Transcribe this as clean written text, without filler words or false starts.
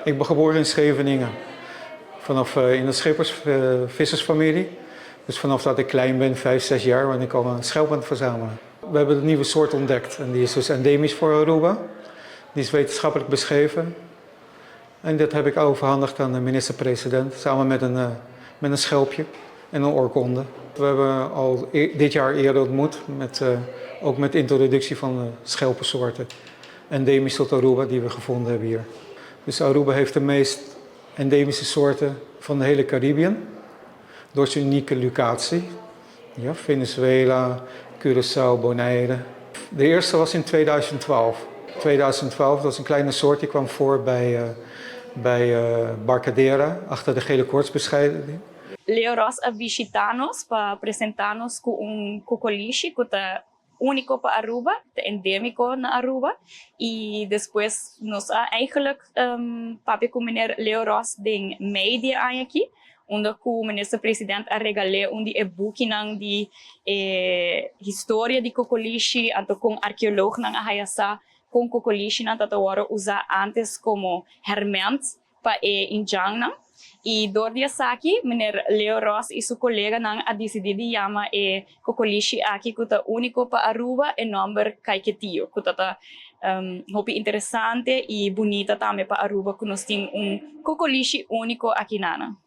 Ik ben geboren in Scheveningen. Vanaf in een schepersvissersfamilie. Dus vanaf dat ik klein ben, 5, 6 jaar, ben ik al een schelp aan het verzamelen. We hebben een nieuwe soort ontdekt en die is dus endemisch voor Aruba. Die is wetenschappelijk beschreven. En dat heb ik overhandigd aan de minister-president samen met een schelpje en een oorkonde. We hebben al dit jaar eerder ontmoet, ook met introductie van schelpensoorten. Endemisch tot Aruba die we gevonden hebben hier. Dus Aruba heeft de meest endemische soorten van de hele Caribbean. Door zijn unieke locatie. Ja, Venezuela, Curaçao, Bonaire. De eerste was in 2012. 2012, dat was een kleine soort die kwam voor bij Barcadera, achter de gele koortsbestrijding. Leo Ross a bishita nos pa presenta nos cu un cocolishi cu ta unico pa Aruba, ta endemico na Aruba. Y despues nos a eigenlijk papia cu meneer Leo Ross den mei di aña aki, unda cu minister president a regala un di e bukinan di historia di cocolishi, anto con arkeoloognan a haya sa con cocolishi nan tabata wordo usa antes como herment pa e indjannan. Y door di esaki, meneer Leo Ross y su coleganan a dicidi di yama e cocolishi aki cu ta unico pa Aruba e nomber Caiquetio, cu ta hopi interesante y bunita tambe pa Aruba cu nos tin un cocolishi unico aki nan.